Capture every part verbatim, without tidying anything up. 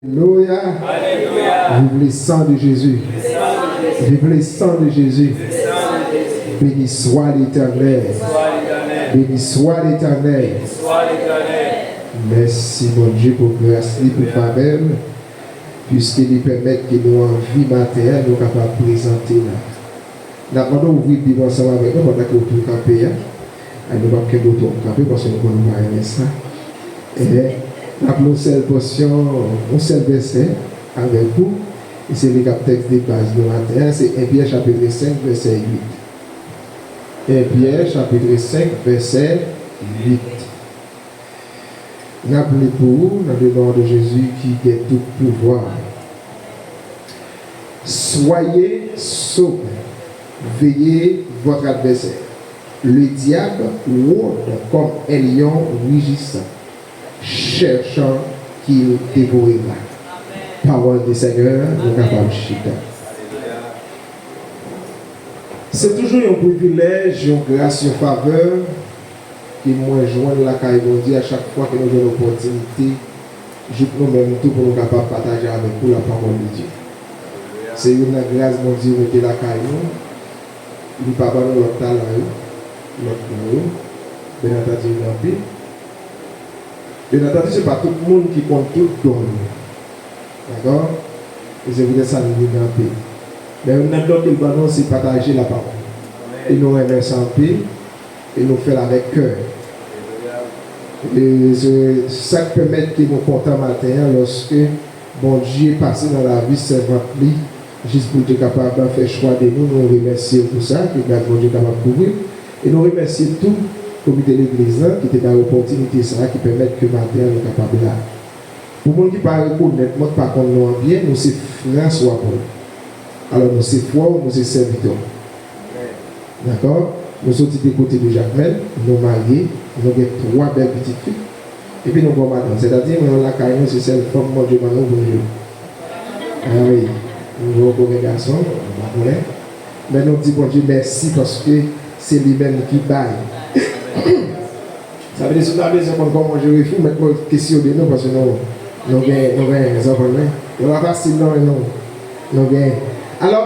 Alléluia. Alléluia. Vive le sang de Jésus. Vive le sang de Jésus. Béni soit l'Éternel. Béni soit l'Éternel. Mèsi Bondye pou gras li, pou favè l, piske li pèmèt ke nou anvi maten an, nou kapab prezante la. N ap mande w ouvri Bib ansanm avèk nou pandan ke w tou kanpe a. A, nou p ap kenbe w twòp kanpe paske nou konnen w pa renmen sa. E n ap li yon sèl pòsyon, yon sèl vèsè avèk ou. E se li k ap tèks de baz nou maten an, se en Pyè chapit senk vèsè uit. En Pyè chapit senk vèsè uit. N ap li pou ou nan le non de Jezi ki gen tout pouvwa. Soyez sobres, veillez votre adversaire. Le diable rôde comme un lion rugissant, cherchant qui dévorera. Pawòl de Senyè, nou kapab chita. Se toujou yon privilèj, yon gras, yon favè ke mwen jwenn lakay Bondye a chak fwa ke nou jwenn opòtinite, jouk nou menm tou, pou nou kapab pataje avèk ou lapawòl de Dye. Se youn nan gras Bondye mete lakay nou. Li pa ban nou lòt talan yo, lòt don yo. Byen antandi, yo gen anpil. Byen antandi, se pa tout moun ki konn tout don yo. Dakò? E se poutèt sa nou vin kanpe. Men youn nan don ke l ban nou, se pataje lapawòl. E nou renmen sa anpil. E nou fè l avèk kè. E se sa k pèmèt ke nou kontan maten an, lòske Bondye pase nan lavi sèvant li, jis pou l te kapab fè chwa de nou. Nou remèsye l pou sa, ke gras Bondye kapab kouvri l. E nou remèsye tou komite legliz la ki te bay opòtinite sa a, ki pèmèt ke maten an nou kapab la. Pou moun ki pa rekonèt mwen, ki pa konn nou an byen, nou se François Paul. Alò, nou se frè w, nou se sèvitè w. Dakò? Nou soti de kote de Jakmèl, nou marye, nou gen twa bèl pitit fi, epi nou gen yon madanm. Sètadi, mwen menm lakay nou, se sèl fanm Bondye ban nou pou nou jwe. A wi, nou poko gen gason, nou pa konnen. Men nou di Bondye mèsi paske se li menm ki bay. Sa vle di, si w ta bezwen konn kòman w jere fi w, mèt mwen kesyone nou, paske nou, nou gen, nou gen zanfan, wi. Yo pa fasil, non, men nou, nou gen. Alò,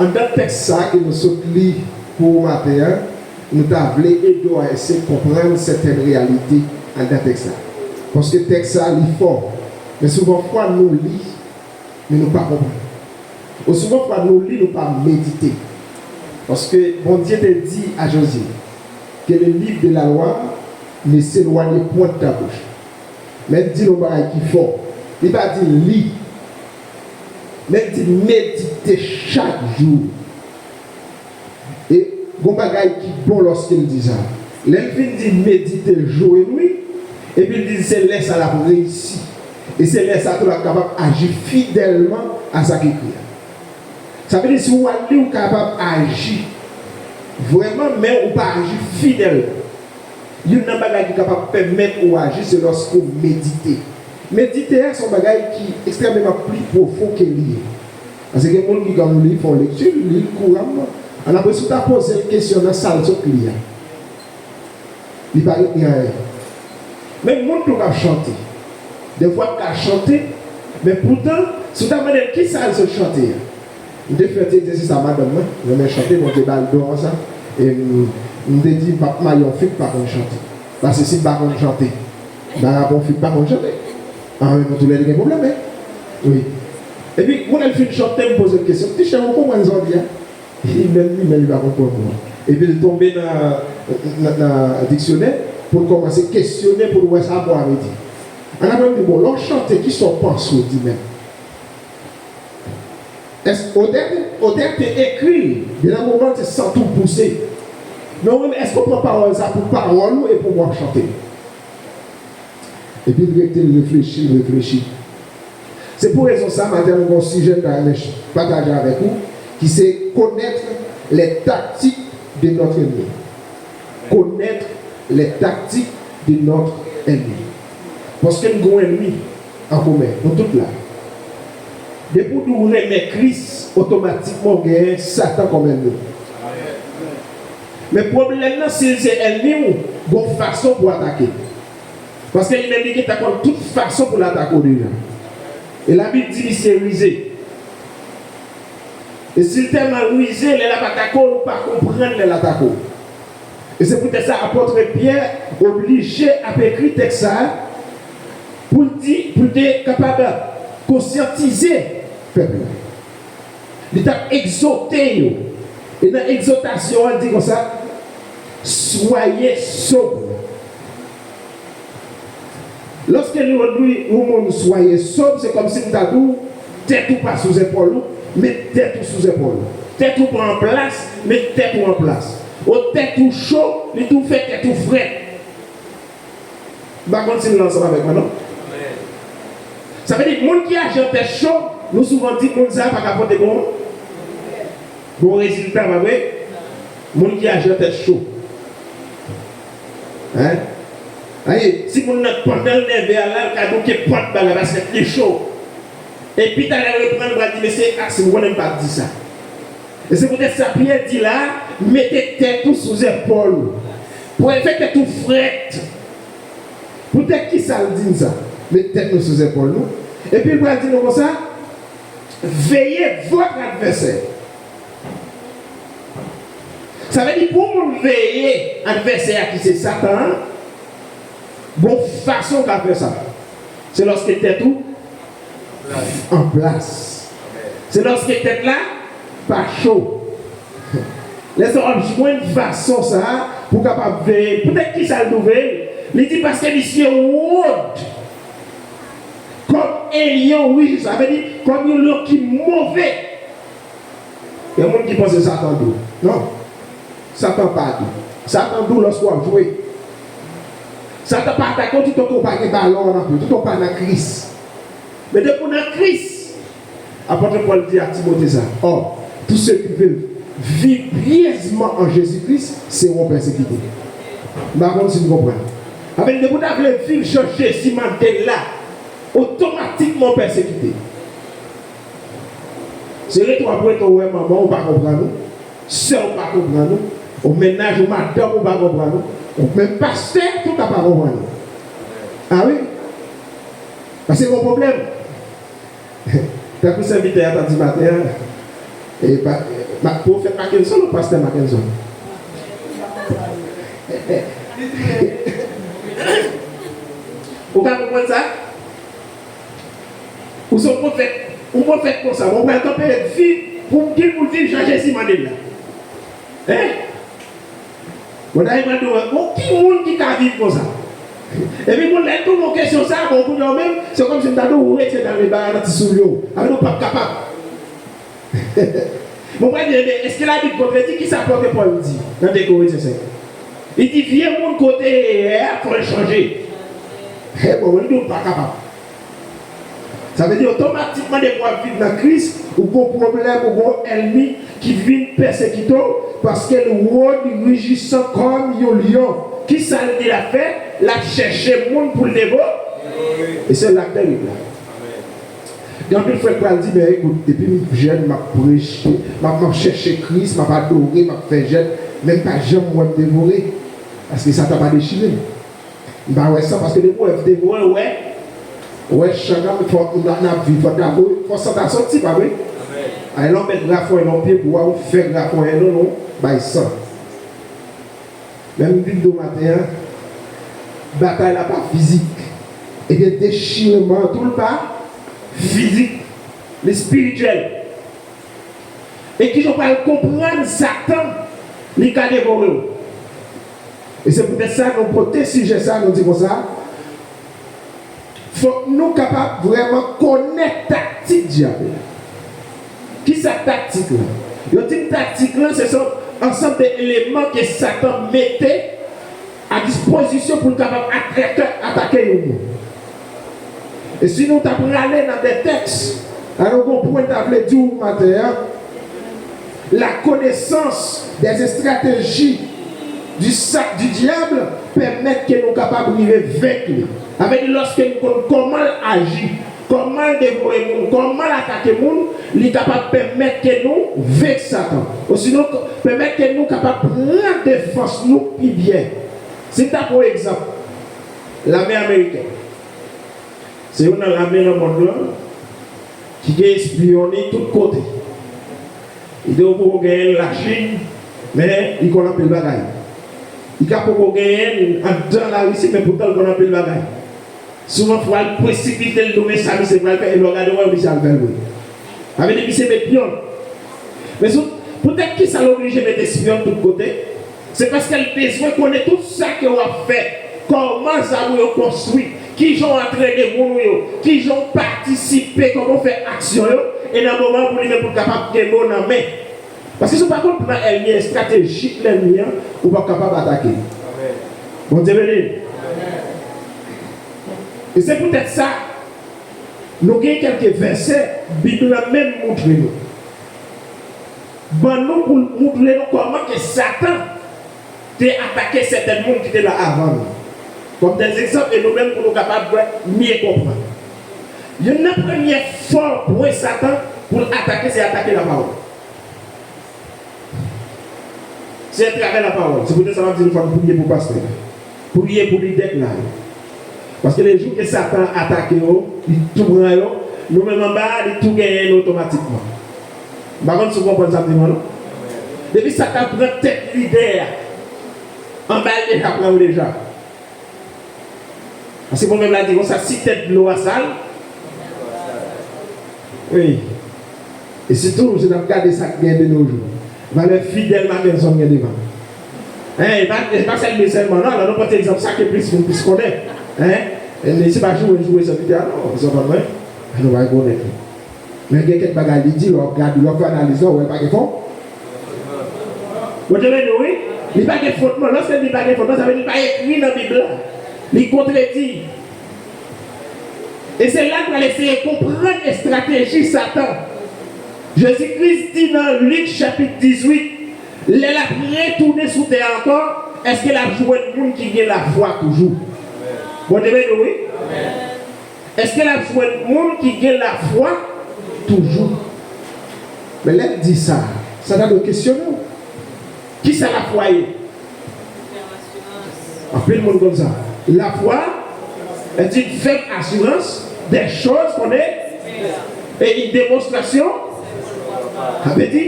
anndan tèks sa a ke nou sot li pou maten an, nou ta vle ede w a eseye konprann sètèn reyalite anndan tèks la. Paske tèks sa a, li fò. Men souvan fwa, nou li, men nou pa konprann. Ou souvan fwa nou li, nou pa medite. Paske Bondye te di a Jozye, que le livre de la loi ne s'éloigne point de ta bouche. Men l di nou yon bagay ki fò. Li pa di li, men l di medite chak jou. E gon bagay ki bon lòske l di sa. Lè l fin di medite jou e nwi, epi l di se lè sa l ap reyisi. E se lè sa tou l ap kapab aji fidèlman a sa k ekri a. Sa vle di si w al li, ou kapab aji vrèman, men ou pa aji fidèlman. Youn nan bagay ki kapab pèmèt ou aji, se lòske w medite. Medite a se yon bagay ki ekstrèmeman pli pwofon ke li ye. Paske gen moun ki konn li, fè yon lekti, li l kouramman. Ann apre, si w ta poze l kesyon nan sa l sot li a, li pa retni anyen. Men moun tou k ap chante. Defwa l ka chante, men poutan, si w ta mande l kisa l sot chante a, m te fè ti egzèsis a madanm mwen, renmen chante, Bondye ba l don an sa. E m, m te di, m p ap marye yon fi k pa konn chante. Paske si m pa konn chante, m pa ka pran yon fi k pa konn chante. Anben, nou toulède gen pwoblèm, wi. Epi, moun nan fin chante, m poze l kesyon, m di, cheri, ou konprann sa w di a? Li menm, li menm, li pa konprann mwen. Epi l tonbe nan, nan, nan diksyonè pou l kòmanse kesyone pou l wè sa mo a vle di. Ann apre m di, bon, lè w chante, kisa w panse w di menm? Èske otè, otè te ekri l, byen nan moman se sant ou pouse. Men ou menm, èske w pran pawòl sa pou pawòl ou e pou w ap chante? Epi l rete, l reflechi, l reflechi. Se pou rezon sa, maten an, nou gen yon sijè m ta renmen ch-, pataje avèk ou, ki se connaître les tactiques de notre ennemi. Connaître les tactiques de notre ennemi. Paske n gen yon ènmi an komen, nou tout la. Depi w di w renmen Kris, otomatikman w genyen Satan kòm ènmi w. Men pwoblèm nan, si l se ènmi w, gon fason pou w atake l. Paske li menm, li gentan konn tout fason pou l atake w deja. E Labib di misye rize. E si l tèlman rize, lè l ap atake w, ou pa konprann lè l atake w. E se poutèt sa apot Pyè oblije ap ekri tèks sa a pou l di, pou l te kapab konsyantize pèp la. Li t ap egzòte yo. E nan egzòtasyon an, li di konsa, soyez sobre. Lòske nou di yon moun soyez sobre, se kòmsi m ta di w, tèt ou pa sou zepòl ou, met tèt ou sou zepòl ou. Tèt ou pa an plas, met tèt ou an plas. O tèt ou cho, li tou fè tèt ou frèt. M pa konn si nou ansanm avèk mwen, non? Sa vle di, moun ki aji an tèt cho, nou souvan di moun sa a pa ka pote bon, bon rezilta, pa vre? Moun ki aji an tèt cho. Hein? Aye, si moun nan pandan l nève a la, l ka douke pòt bagay paske li cho. Epi talè reprann, pral di, "Mesye, a, si m konnen m p ap di sa." E se poutèt sa Pyè di la, mete tèt ou sou zepòl ou. Pou fè tèt ou frèt. Poutèt ki sa l di n sa? Met tèt nou sou zepòl nou. Epi l pral di nou konsa, veillez votre adversaire. Sa vle di pou moun veye advèsè a ki se Satan an, bon fason w ka fè sa, se lòske tèt ou an plas. Se lòske tèt la pa cho. Lè sa w ap jwenn fason sa a pou w kapab veye. Poutèt ki sa l di w veye l? Li di paske misye wòd kòm en lyon rijis, sa vle di kòm yon lyon ki move. Gen moun ki panse Satan dou. Non. Satan pa dou. Satan dou lòske w ap jwe. Satan pa atake w toutan ke w pa gen balon an nan pye w, toutan w pa nan Kris. Men depi w nan Kris, apot Pòl di a Timote sa, or, tous ceux qui veulent vivre pieusement en Jésus-Christ seront persécutés. M pa konn si n konprann. Sa vle di depi w ta vle viv jan Jezi mande l la, otomatikman w pèsekite. Se rete w ap rete, ou wè manman w pa konprann ou, sè w pa konprann ou, ou mennaj ou, madanm ou pa konprann ou, ou menm pastè tou ka pa konprann ou. A wi. Paske gon pwoblèm. Tankou sèvitè a ta di maten an, e pa, ma, pwofèt Mackenson ou pastè Mackenson? Ou ka konprann sa? Ou se yon pwofèt, yon pwofèt konsa, bon, ou pral kanpe viv pou m di pou l viv jan Jezi mande l la. Hein? Bon, dayè, mwen di w, bon, ki moun ki ka viv konsa? Epi, bon, lè l tounen kesyon sa, bon, kounye a w menm, se kòmsi m ta di w, ou retire nan deba a nan ti soulye w. Avè nou p ap kapab. Bon, mwen di, ebyen, èske Labib kontredi ki sa apot Pòl di nan de Korentyen senk? Li di, vye moun kote ye a, fò l chanje. He, bon, li di w pa kapab. Sa vle di, otomatikman, depi w ap viv nan Kris, ou gon pwoblèm, ou gon ènmi ki vin pèsekite w, paske l wòd rijisan kòm yon lyon. Kisa l di l ap fè? L ap chèche moun pou l devore. E se la k tèrib la. Gen anpil frè k pral di, men ekout, depi m jèn, m ap preche, m ap, m ap chèche Kris, m ap adore, m ap fè jèn, men m pa janm wè m devore. Paske Satan pa dechire m. M pa wè san, paske depi w wè devore, w wè, w wè chan nan, fò n ap viv, fò n ap, fò san ta soti, pa vre? Ay, lè w met grafonyen nan pye pou w, ou fè grafonyen nan, non, bay san. Men m vin di w maten an, batay la pa fizik. Ebyen, dechireman an tou, l pa fizik. Li espirityèl. E kijan w pral konprann Satan, li ka devore w. E se poutèt sa nou pote sijè sa, nou di konsa, fòk nou kapab vrèman konèt taktik dyab la. Kisa taktik lan? Yo di m taktik lan, se yon ansanm de eleman ke Satan mete a dispozisyon pou l kapab atake, atake yon moun. E si nou ta prale nan de tèks, alò gon pwen ta vle di w maten an, la connaissance des stratégies du sa, du diable pèmèt ke nou kapab rive venk li. Sa vle di lòske nou konn kòman l aji, kòman l devore moun, kòman l atake moun, li kapab pèmèt ke nou venk Satan. Osinon, pèmèt ke nou kapab pran defans nou pi byen. Si n ta pran yon egzanp, lame amerikèn se youn nan lame nan mond lan ki gen espyon li tout kote. Li te poko genyen l Lachin, men li konn anpil bagay. Li ka poko genyen l anndan Larisi, men poutan l konn anpil bagay. Souvan fwa l presipite l, nou men sa misye pral fè, e lè w gade w wè misye al fè l vre. Sa vle di misye met pyon. Men sou, poutèt kisa l oblije met espyon tout kote? Se paske l bezwen konnen tout sa ke w ap fè. Kòman zam ou yo konstwi? Kijan w antrene moun ou yo? Kijan w patisipe? Kòman w fè aksyon yo? E nan moman pou li menm pou l kapab gen mo nan men. Paske si w pa konn plan ènmi an, estratejik lènmi an, ou p ap kapab atake. Bondye beni. E se poutèt sa, nou gen kèlke vèsè Bib la menm montre nou. Ban nou pou l montre nou kòman ke Satan te atake sèten moun ki te la avan nou. Kòm dèzegzanp, e nou menm pou nou kapab mye konprann. Youn nan premye fò pwen Satan pou l atake, se atake lapawòl. Se atravè lapawòl. Se poutèt sa m ap di nou fò n priye pou pastè. Priye pou lidè k la yo. Paske lejou ke Satan atake yo, li tou pran yo, nou menm anba a, li tou genyen nou otomatikman. M pa konn si w konprann sa m di w an non. Depi Satan pran tèt lidè a, anba l deja pran yo deja. Paske pwovèb la di konsa, si tèt dlo a sal, wi. E sitou, si n ap gade sa k gen de nos jours. Valè Fidel Mackenson gen devan. Hein, e pa, e pa sèl li sèlman, non. Alò, nou pote egzanp sa ke plis moun plis konnen. Hein? E se pa joure, joure sèvitè a, non. Ou konprann mwen? Nou pa rekonèt li. Men gen kèk bagay li di, lè w ap gade, lè w ap fè analiz la, ou wè li pa gen fon. Bondye beni w, wi. Li pa gen fondman. Lòske li pa gen fondman, sa vle di li pa ekri nan Bib la. Li kontredi. E se la n pral eseye konprann estrateji Satan. Jezi Kris di nan Lik chapit dizuit, lè l ap retounen sou tè a ankò, èske l ap jwenn moun ki gen lafwa toujou? Bondye beni w, wi. Èske l ap jwenn moun ki gen lafwa toujou? Men lè l di sa, sa ta dwe kesyone w. Kisa lafwa ye? Anpil moun konn sa. La foi est une ferme assurance des choses qu'on espère. Et une démonstration, sa vle di,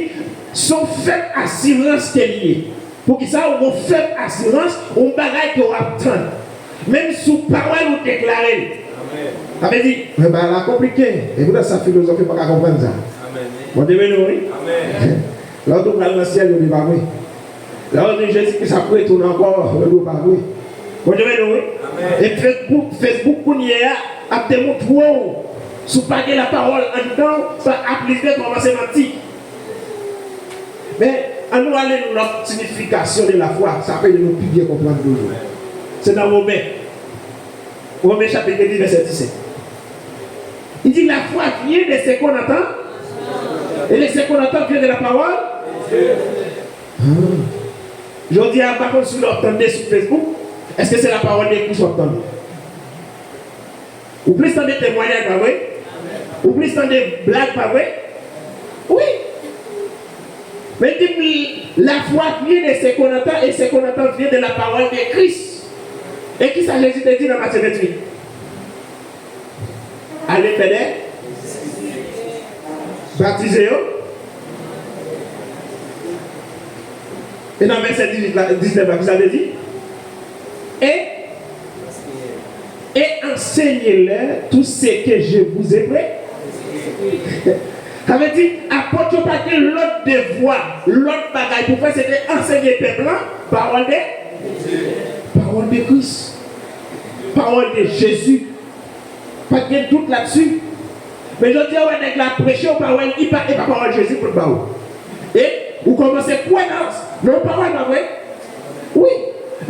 se yon fèm asirans ke li ye. Poukisa yon fèm asirans, yon bagay ke w ap tann? Menm si w pa wè l, ou deklare l. Sa vle di, men bagay la konplike. E poutan sa filozòf yo pa ka konprann sa. Bondye beni w, wi. Lè w di w pral nan syèl, yo di pa vre. Lè w di Jezi Kris ap retounen ankò, yo di w pa vre. Bondye beni w, wi. E Facebook, Facebook kounye a ap demontre w, si w pa gen lapawòl anndan w, sa ap lide kòmanse manti. Men, ann nou ale nan lòt siyifikasyon de lafwa, sa ap ede nou pi byen konprann toujou. Se nan Women. Women chapit de, vèsè disèt. Li di, la foi vient de ce qu'on entend, et de ce qu'on entend vient de la parole. Ah. Jodi a, m pa konn si w ap tande sou Facebook, èske se lapawòl de Kris w ap tande? Ou plis tande temwayaj, pa vre? Ou plis tande blag, pa vre? Wi. Men di m, la foi vient de ce qu'on entend, et ce qu'on entend vient de la parole de Christ. E kisa Jezi te di nan Matye venntuit? Ale fè de, batize yo. E nan vèsè dizuit la, diznèf la, kisa l te di? E, et enseignez-les tout ce que je vous ai prescrit. Sa vle di, apot yo pa t gen lòt devwa, lòt bagay pou fè, se te ansenye pèp lan pawòl de, pawòl de Kris, pawòl de Jezi. Pa t gen dout ladsi. Men jodi a, w wè nèg la ap preche, w pa wè l, li pa, e pa pawòl Jezi pou l ba w. E ou kòmanse kwè nan, nan yon pawòl, pa vre? Wi.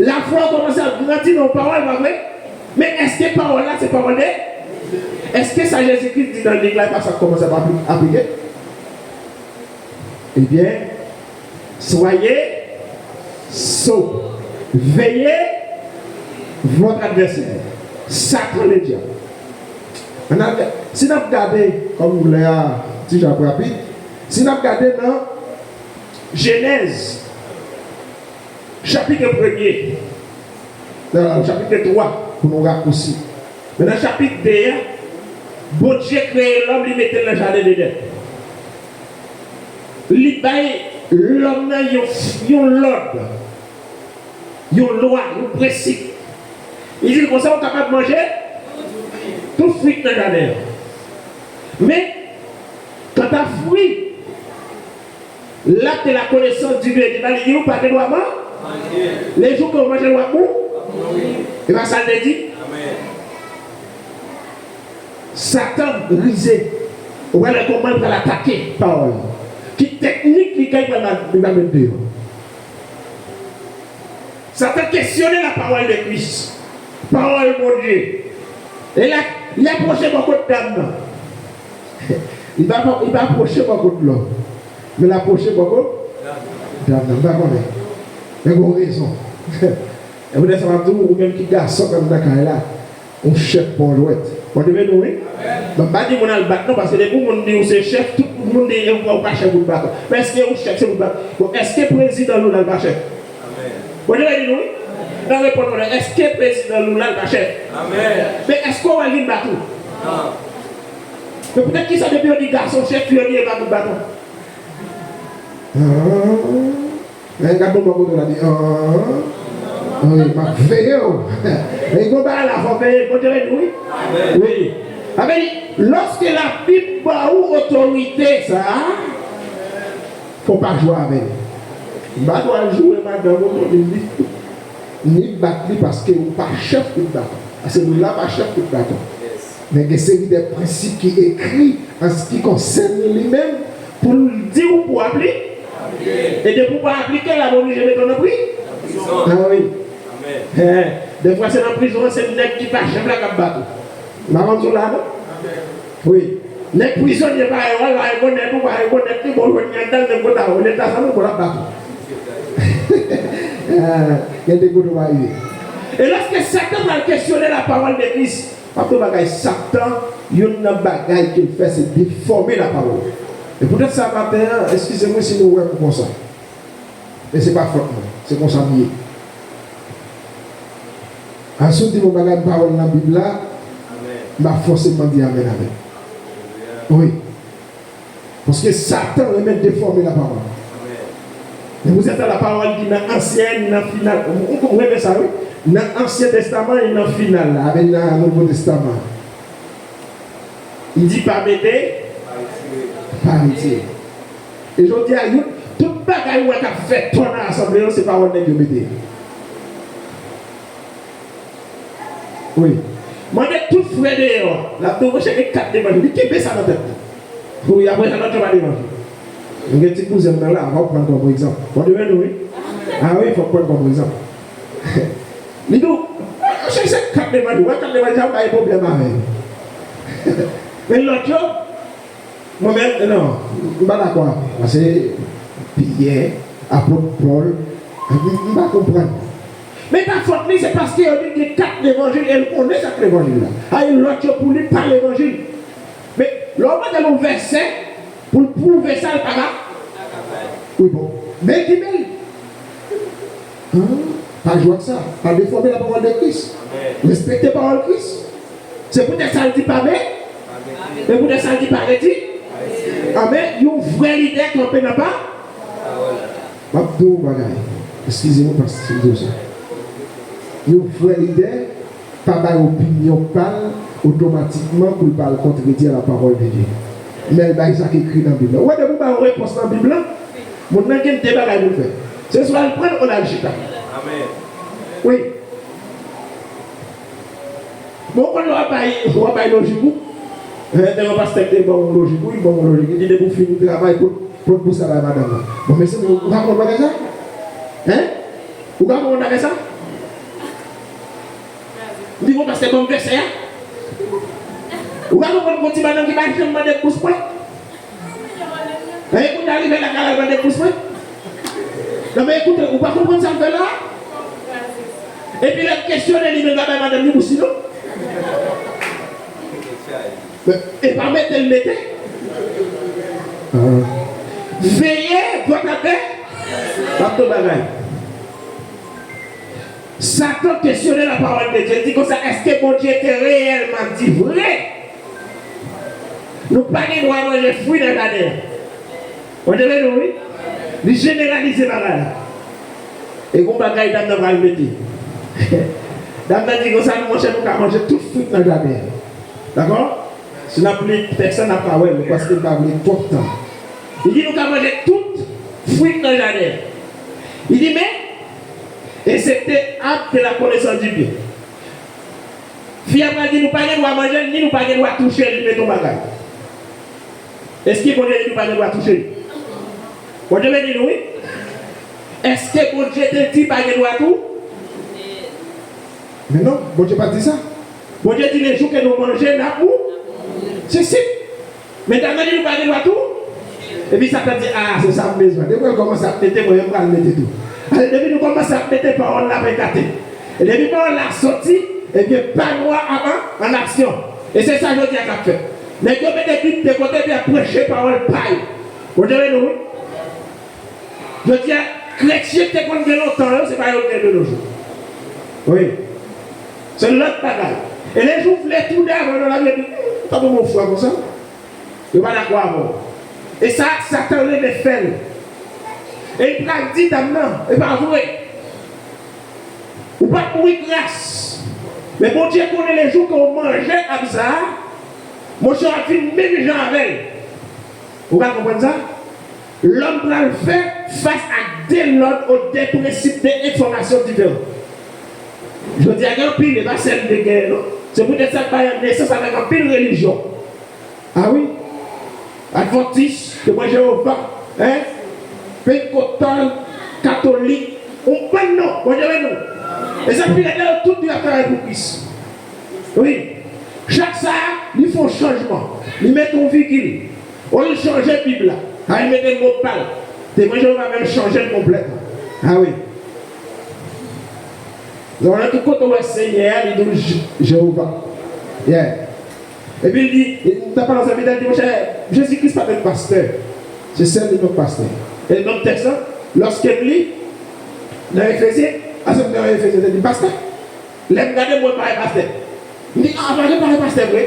Lafwa w kòmanse ap grandi nan yon pawòl, pa vre? Men èske pawòl la se pawòl de? Èske sa Jezi Kris di nan Lik la, e pa sa k kòmanse ap apli-, aplike? Ebyen, soyez sobres, veillez votre adversaire, Satan le diable. Ann al, si n ap gade, kòm lè a ti jan ap rapid, si n ap gade nan Jenèz, chapit premye, nan chapit twa, pou nou rakousi. Men nan chapit de a, Bondye kreye lòm, li mete l nan jaden Edenn. Li bay lòm nan yon, yon lòd, yon lwa, yon prensip. Li di l konsa, ou kapab manje tout fwi k nan jaden an. Men, kanta fwi L'arbre de la connaissance du bien et du mal, li di ou pa gen dwa man-, le jou ke ou manje l, w ap mou-, e pa sa l te di? Satan rize. Ou pral wè kòman l pral atake pawòl. Ki teknik li gen, li pral, li pral met deyò. Satan kesyone la parole de Christ, pawòl Bondye. E la, li apwoche bò kot dam nan. Li pa, li pa apwoche bò kot lòm, men l apwoche bò kot dam nan. M pa konnen. Men gon rezon. E poutèt sa, m ap di w, ou menm ki gason k anndan kay la, yon chèf pa yon jwèt. Bondye beni w, wi. Bon, m pa di moun al bat non, paske depi moun di ou se chèf, tout moun di ou pa chèf pou l bat. Men èske ou chèf se pou l bat? Bon, èske prezidan Lula l pa chèf? Bondye beni nou, wi. Nan reponn mwen, èske prezidan Lula l pa chèf? Men èske w wè l vin bat ou? Men poutèt kisa depi yo di gason chèf, fi yo di e pa pou bat ou? Ah. Men gad bon bò kote w la di, ah, wi, m ap veye w. Men gon bagay la, fò w veye, Bondye beni w, wi. Wi. Sa vle di, lòske Labib ba ou otorite sa a, fò w pa jwe avè l. M pa dwe al joure madanm ou non, li, li, ni bat li paske ou pa chèf pou l bat ou. Paske nou la pa chèf pou l bat ou. Men gen seri de prensip ki ekri an se ki konsène li menm, pou l di w pou w apli-, e depi w pa aplike l, l ap oblije mete w nan pri-, ah wi. Dèfwa se nan prizon an, se nèg ki pa chèf la k ap bat ou. M pa konn si w la non. Wi. Nèg prizonye pa rekonèt ou, pa rekonèt li, bon, jwenn li anndan, menm kote a, leta sa menm, bon, l ap bat ou. Ah, gen de kote w pa rive. E lòske Satan pral kesyone la parole de Christ, m ap di w bagay, Satan, youn nan bagay ke l fè, se defòme la parole. E poutèt sa, maten an, eskize mwen si nou wè m konsa. Men se pa fòt mwen. Se konsa m ye. Asou di m yon bagay m pa wè l nan Bib la, m ap fòseman di amèn avè l. Wi. Paske Satan renmen defòme lapawòl. Men poutèt sa lapawòl di nan ansyen, ni nan final. Ou, ou, ou renmen sa, wi. Nan Ansyen Testaman, ni nan final la, avè nan Nouvo Testaman. Li di pa mete, pa retire. E jodi a, yo, tout bagay ou wè k ap fè tò nan asanble yo, se pawòl nèg yo mete. Wi. Mande tout frè deyò. L ap di w, monchè, gen kat levanjil. Li kenbe sa nan tèt li. Wi, apre sa, lòt yo pa levanjil. M gen ti kouzen m nan la, fòk pran l kòm egzanp. Bon, demen nou, wi. A wi, fòk pran l kòm egzanp. Li di w, monchè, se kat levanjil. Wè kat levanjil, sa pa gen pwoblèm avè l. Men lòt yo, mwen menm, non, m pa dakò avè l. Paske Pyè, apot Pòl, m, m pa konprann. Men pa fòt li, se paske yo di gen kat levanjil e l konnen sa k levanjil la. A e lòt yo pou li pa levanjil. Men lè w mande l yon vèsè pou l pwouve sa, l pa ka. Wi, bon. Men ki bèl. An, pa jwe ak sa. Pa defòme lapawòl de Kris. Respekte pawòl Kris. Se poutèt sa l di pa men. E poutèt sa l di pa redi. Amèn. Yon vrè lidè kanpe nan pa. M ap di w yon bagay. Eskize mwen paske m di w sa. Yon vrè lidè pa bay opinyon pa l otomatikman pou l pa al kontredi a la parole de Dieu. Men l bay sa k ekri nan Bib la. Ou wè, depi w ba yon repons nan Bib la, moun nan gen de bagay pou l fè. Se swa l pran l, ou l al chita. Wi. Bon, ou konn lè w ap bay, w ap bay lojik ou. Eh, te gen yon pastè ki te ban w yon lojik, wi, ban w yon lojik. Li di, depi w fin travay, pot, pot bous la bay madanm nan. Bon, mesye, ou pa konn bagay sa? Hein? Ou pa konn bagay sa? Li di, bon, pastè, ban m vèsè a. Ou pa konprann, gon ti madanm ki pa janm mande bous pwen? Enben, kounye a rive la, ka al mande bous mwen. Non, men ekoute, ou pa konprann sa m fè la? Epi lè m kesyone li, men l pa bay madanm li bous li non. Men, e pa mete l mete. Ah. Veye vòt atè. M ap di w bagay. Satan kesyone la parole de Dieu. Li di konsa, èske Bondye te reyèlman di vre? Nou pa gen dwa manje fwi nan jaden an. Bondye beni w, wi. Li jeneralize bagay la. E gon bagay dam nan pral mete. Dam nan di konsa, monchè, nou ka manje tout fwi nan jaden an. Dakò? Si n ap li tèks la, n ap ka wè l, paske m pa vle twòp tan. Li di nou ka manje tout fwi nan jaden an. Li di, men, excepté arbre de la connaissance du bien. Fi a pral di nou pa gen dwa manje l, ni nou pa gen dwa touche l, li mete yon bagay. Èske Bondye di nou pa gen dwa touche l? Bondye beni nou, wi. Èske Bondye te di pa gen dwa tou? Men non, Bondye pa t di sa. Bondye di, le jou ke nou manje, n ap mou. Se si. Men dam nan di nou pa gen dwa tou. Epi Satan di, a, se sa m bezwen. Depi l kòmanse ap mete, mwen menm pral mete tou. Ale, depi nou kòmanse ap mete, pawòl la pa ekate. E depi pawòl la soti, ebyen, pa nou a ap an, an aksyon. E se sa jodi a k ap fèt. Nèg yo mete Bib de kote epi ap preche pawòl pa yo. Bondye beni nou, wi. Jodi a, kretyen te konn gen lontan yo, se pa yo k gen de nos jours. Wi. Se lòt bagay. E lè jou vle toude avè w nan lavi, epi, hmm, tankou m yon fwa konsa. Yo pa dakò avè w. E sa, Satan renmen fè l. E li pral di dam nan, e pa vre. Ou p ap mouri gras. Men Bondye konnen le jou ke w manje ab sa a, monchè, w ap vin menm jan avè l. Ou ka konprann sa? Lòm pral fè fas ak de lòd ou de prensip de enfòmasyon diferan. Jodi a gen anpil, e pa sèl de genyen non. Se poutèt sa k bay nesans avèk anpil relijyon. A wi. Advantis, Temwen Jewova, en? Pentekostal, Katolik, yon bann non, Bondye beni nou. E sa k pi rèd la, yo tout di y ap travay pou Kris. Wi. Chak sa, li fè yon chanjman. Li mete yon vigil. Olye l chanje Bib la, a, li mete mo pa l. Temwen Jewova menm chanje l konplètman. A wi. Donk, nan tout kote w wè Senyè a, li di w Je-, Jewova. Yeah. Epi l di, m t ap pale ansanm avèk li, li di, monchè, Jezi Kris pa t menm pastè. Se sèl li menm pastè. E menm tèks la, lòske m li, nan Efezyen, asanm nan Efezyen, te di pastè. Lè m gade, m wè parèy pastè. M di, a, pa gen parèy pastè vre.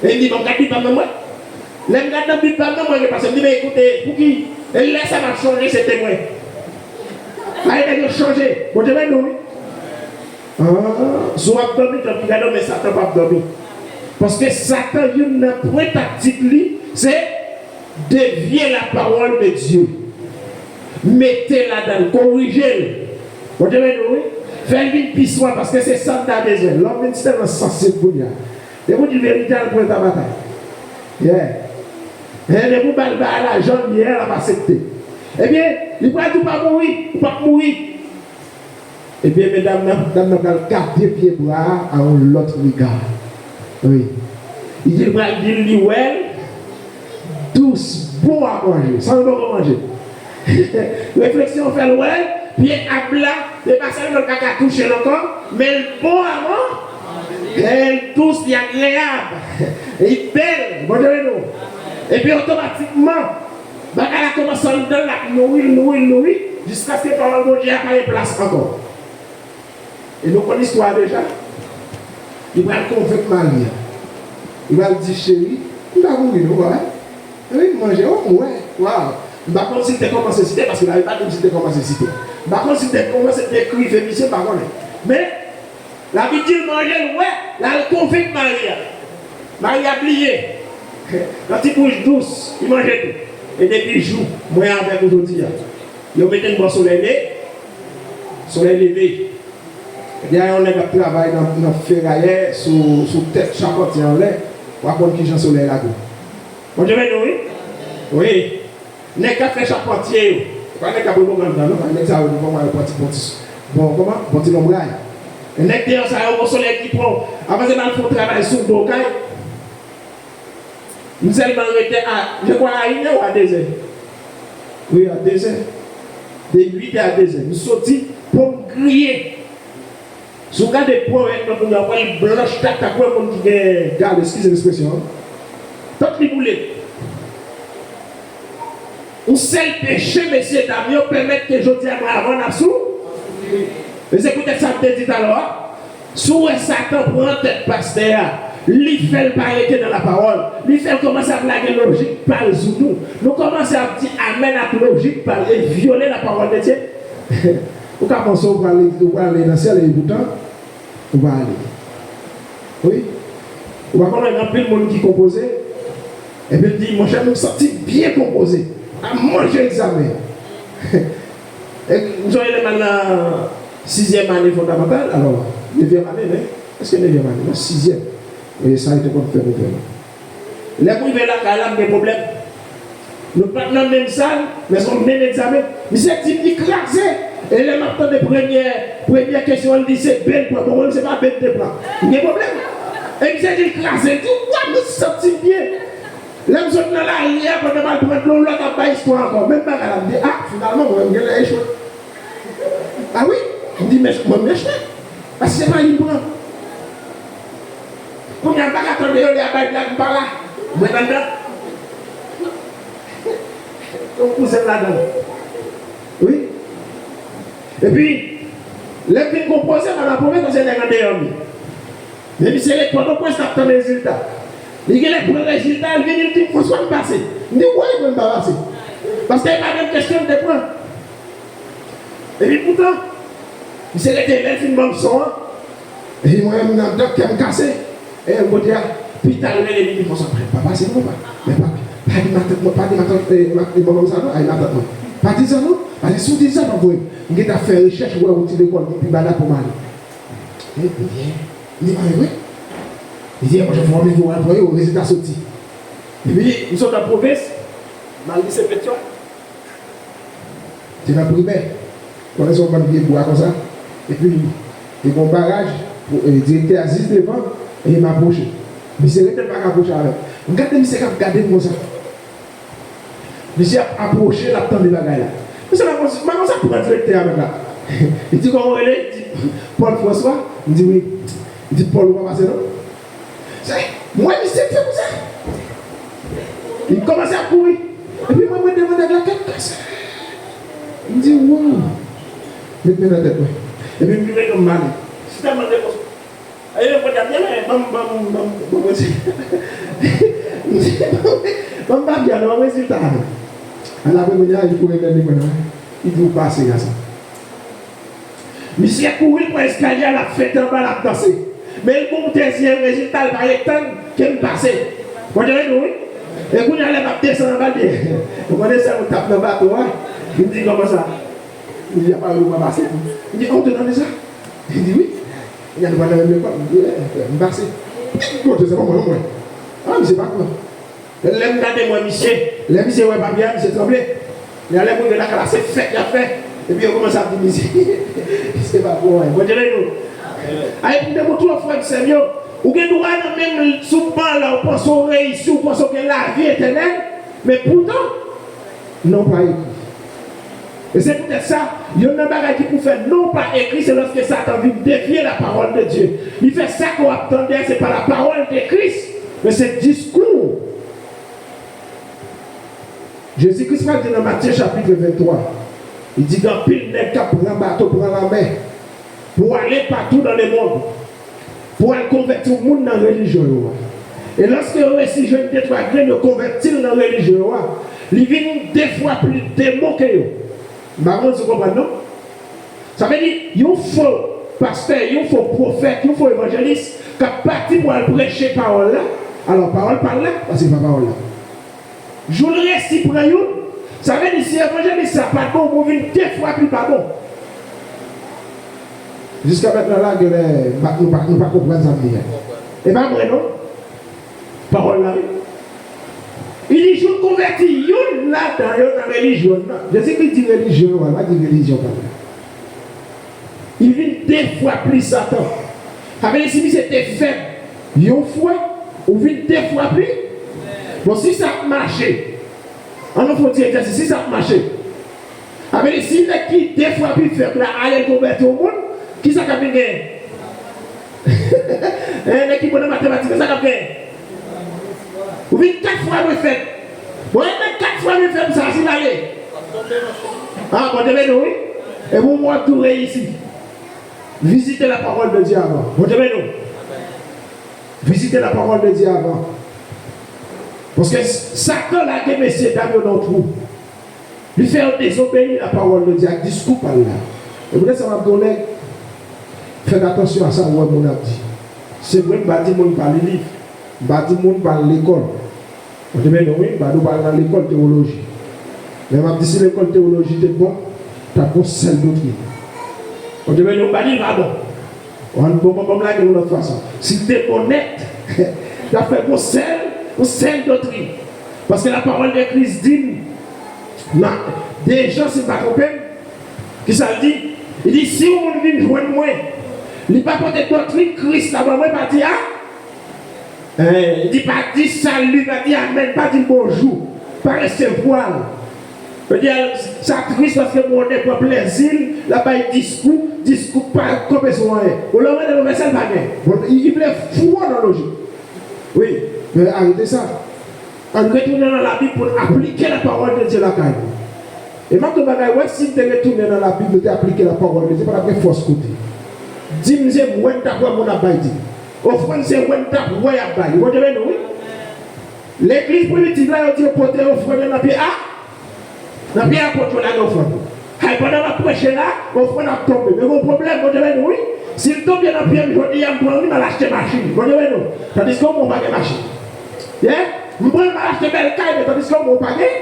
E li di, ban m gad Bib pa m nan mwen. Lè m gad nan Bib pa m nan mwen, gen pastè. M di, men ekoute, pouki? E lè sa m ap chonje, se temwen. Ay, nèg yo chanje. Bondye beni nou, wi. Ah, si w ap dòmi, tanpri, gade w, men Satan p ap dòmi. Paske Satan, youn nan pwen taktik li, se devye lapawòl de Dye. Mete ladan l, korije l. Bondye beni w, wi. Fè l vin pi swa, paske se sa n ta bezwen. Lòm vin tèlman sansib kounye a. Depi w di verite a, l pran ta batay. Yeah. Men depi w ba l bagay la jan l ye a, l ap aksepte. Ebyen, li pral di w pa mouri, ou p ap mouri. Ebyen, medam nan, dam nan pral gade pye bwa a a yon lòt rega. Wi. Li di l pral di l, li wè l dous, bon a manje, san l poko manje. Refleksyon fè l wè, pye ab la, se pa sèlman l pa ka touche l ankò, men l bon a man-, men l dous, li agreyab, li bèl, Bondye beni w. Epi otomatikman, bagay la kòmanse anndan l, l ap nouri l, nouri l, nouri, jiskaske pawòl Bondye a pa gen plas ankò. E nou konn istwa a deja. Li pral konvenk mari a. Li pral di, cheri, m pa mouri non, wè. Wi, m manje, o, m wè. Waw. M pa konn si l te kòmanse site, paske Labib pa di m si l te kòmanse site. M pa konn si l te kòmanse dekrive misye, m pa konnen. Men, Labib di l manje, l wè, l al konvenk mari a. Mari a bliye. Nan ti bouch dous, li manje tou. E depi jou, mwen avèk ou jodi a. Yo mete n bò solèy le-, solèy leve. Gen yon nèg ap travay nan, nan ferayè sou, sou tèt chapantye anlè, w a konn kijan solèy la gwo. Bondye beni w, wi. Wi. Nèg k ap fè chapantye yo. Se pa nèg k ap repo grann nan, non, pa nèg sa yo, bon, bon, bon, ti, bon, ti, bon, kòman? Bon ti lonbray. E nèg deyò sa yo, gon solèy ki pran w. Avanse m al fè yon travay sou do kay. M sèlman rete a, je crois, a inè ou a dezè. Wi, a dezè. De uit è a dezè. M soti, po m griye. Si w gade po yo, menm kounye a, w wè l blanch tak tak, w wè moun ki gen gal, eskize m ekspresyon an. Tant li boule. Yon sèl peche, mesye dam yo, pèmèt ke jodi a, mwen avè w n ap sou. E se poutèt sa m te di talè a, si w wè Satan pran tèt pastè a, Li fè l pa rete nan lapawòl. Li fè l kòmanse ap lage lojik pa l sou nou. Nou kòmanse ap di amèn ak lojik pa l e vyole lapawòl de Dye. Ou ka panse ou prale, ou prale nan syèl e poutan ou pa ale. Wi. Ou pa konnen gen anpil moun ki konpoze, epi l di, monchè, nou santi byen konpoze. N a manje egzamen. E, m sonje lè m al nan sizyèm ane fondamantal, alò, nevyèm ane, men, èske nevyèm ane? Non, sizyèm. E sa yo te konn fè nou fè la. Lè m rive lakay la, m gen pwoblèm. Nou pa t nan menm sal, men se yon menm egzamen. Misye di m li kraze. E lè m ap tande premyè, premyè kesyon an, li di se B l pran. Bon, mwen, se pa B m te pran. M gen pwoblèm. E misye di l kraze. L di, wa, mwen santi m byen. Lè m sot nan lari a, pandan m al pran dlo, lòt ap bay istwa ankò. Menm bagay la, m di, a, finalman, mwen menm, m genlè echwe. A wi, m di, men, mwen, m echwe. Paske se pa li m pran. Kounye a, m pa ka tande yo, lè y ap bay blag, m pa la. Mwen anndan. Yon kouzen m ladan. Wi. Epi, lè m fin konpoze, m al apwouve, paske nèg andeyò m ye. Men misye ret Pòtoprens, l ap tann rezilta. Li genlè pran rezilta, l vini, l di m, François, m pase. M di, woy, mwen, m pa pase. Paske e pa menm kesyon m te pran. Epi poutan, misye rete, lè l fin ban m son an, epi mwen menm nan dòk kè m kase. E yon kote a, pita l rele m, li di, François, pa pase non, pa, men pa, pa di matant mwen, pa di matant, eh, ma-, eh, manman m sa non, ay matant mwen. Pa di sa non, paske si w di sa, m ap voye. M gentan fè rechèch, wè yon ti lekòl ki pi ba la pou m ale. E, m di, m di, mwen vre? Li di, monchè, fò w mete w al pran yo, rezilta soti. Epi, m sot nan pwovens, m al lise Petyòl. Te nan primè. Konnen se yon bann vye bwa konsa. Epi, te gen yon baraj, pou, e, direktè a jis devan, e m apwoche. Misye rete, l pa ka apwoche avè m. M gade misye k ap gade m konsa. Misye ap apwoche, l ap tande bagay la. Misye pa konn, pa konn sa pran direktè a menm la. Li di, kòman w rele? Li di, Paul François. M di, wi. Li di, Paul, ou pa pase non? Se, mwen, misye fè konsa. Li kòmanse ap kouri. Epi mwen, mwen devan nèg la tèt kase. M di, wow. Met men nan tèt mwen. Epi m vire do m ale. Si tèlman de konsa. Ayo, mwen t ap di, men, ban m, ban m, ban m, ban m, ban m, ban m papye a, ban m rezilta a. Alapre, kounye a, li kouri vè li mwen, wi. Li di, ou pase, gason. Misye kouri, l pran eskalye a, l ap fete anba, l ap danse. Men l moute, siyen rezilta, l pa ret tann ke m pase. Mwen te rete, wi. E kounye a, lè m ap desann anba, l di, ou konnen sa, nou t ap nan bato a. M di, kòman sa? Li di, apa, ou pa pase tou? M di, oh, ou te tande sa? Li di, wi. Li di, nou pa nan menm lekòl. M di, eh, m pase. Bon, se pa mwen, non, mwen. Ah, misye pa pran. Lè m gade mwen, misye, lè misye wè papye a, misye tranble. Men lè m rive lakay la, se fèt y ap fè. Epi yo kòmanse ap di misye, misye pa bon anyen. Bondye beni nou. Ayi, pou m te montre w, frè m, sè m yo, ou gen dwa nan menm sou ban la, ou panse w reyisi, ou panse w gen lavi etènèl, men poutan, non pa ekri. E se poutèt sa, youn nan bagay ki pou fè non pa ekri, se lòske Satan vin devye la parole de Dieu. Li fè sa ke w ap tande a, se pa la parole de Christ, men se diskou. Jezi Kris pral di nan Matye chapit venntwa, li di gen anpil nèg k ap pran bato, pran lanmè, pou ale patou nan lemonn, pou al konvèti moun nan relijyon yo a. E lòske yo resi jwenn de twa grenn, yo konvèti l nan relijyon yo a, li vin de fwa pli demon ke yo. M pa konn si w konprann non. Sa vle di, yon fo pastè, yon fo pwofèt, yon fo evanjelis k ap pati pou al preche pawòl la. Alò, pawòl pa l la, paske se pa pawòl la. Jou l resi pran youn, sa vle di si evanjelis sa pa t bon, ou vin de fwa pli pa bon. Jiska mentnan la, genlè, nou pa, nou pa, nou pa konprann sa m di a. E pa vre non. Pawòl la, wi. Li di, jou l konvèti youn ladan yo nan relijyon nan. Jezi Kris di relijyon yo, li pa di relijyon pa l la. Li vin de fwa plis Satan. Sa vle di, si misye te fèb yon fwa, ou vin de fwa pli. Bon, si sa ap mache, ann nou fè yon ti egzèsis, si sa ap mache. Sa vle di, si nèg ki de fwa pi fèb la ale konvèti yon moun, kisa k ap vin genyen? Eh, nèg ki bon nan matematik, sa k ap genyen? Ou vin kat fwa mwen fèb. Bon, e nèg kat fwa mwen fèb sa, si l ale. Ah, Bondye beni w, wi. E pou mwen tou reyisi. Vizite la parole de Dieu avan. Bondye beni w. Vizite la parole de Dieu avan. Paske Satan lage mesye dam yo nan yon twou. Li fè yo dezobeyi la parole de Dieu ak diskou pa l la. E poutèt sa m ap di yon nèg, fè atansyon a sa w wè moun ap di. Se vre, m pa di moun pa li liv. M pa di moun pa al lekòl. Mwen te mande w, wi, m pa di w pa al nan lekòl tewoloji. Men m ap di si lekòl tewoloji te bon, t ap gon sèl doktrin. Mwen te mande w, m pa di l pa bon. Bon, bon, bon, bon, m lage l yon lòt fason. Si l te bon nèt, t ap fè gon sèl, yon sèl doktrin. Paske la parole de Christ di n, nan de Jan, si m pa twonpe m, kisa l di? Li di, si yon moun vin jwenn mwen, li pa pote doktrin Kris la ban mwen, pa di a, eh, li pa di sali, pa di amèn, pa di bonjou, pa resevwa l. Yo di, sa tris paske moun pran plezi l, l ap bay diskou, diskou pa kanpe sou anyen. Ou lè w mande l yon vèsè, l pa gen. Bon, li, li vle fou nan lojik. Wi, men arete sa. Ann retounen nan Labib pou n aplike la parole de Dieu lakay nou. E m ap di w bagay, wè, si n te retounen nan Labib, nou te aplike la parole de Dieu, pa t ap gen fòs kote. Dim se wè n t ap wè moun ap bay dim. Ofrann se wè n t ap wè y ap bay. Bondye beni w, wi. Legliz primitiv la, yo di yo pote ofrann yo nan pye a, nan pye apot yo lage ofrann yo. Hay, pandan m ap preche la, ofrann ap tonbe. Men gon pwoblèm, Bondye beni w, wi. Si l tonbe nan pye m jodi a, m pran li, m al achte machin. Bondye beni w. Tandiske w menm ou pa gen machin. Yeah? M pran l, m al achte bèl kay, men tandiske w menm ou pa gen,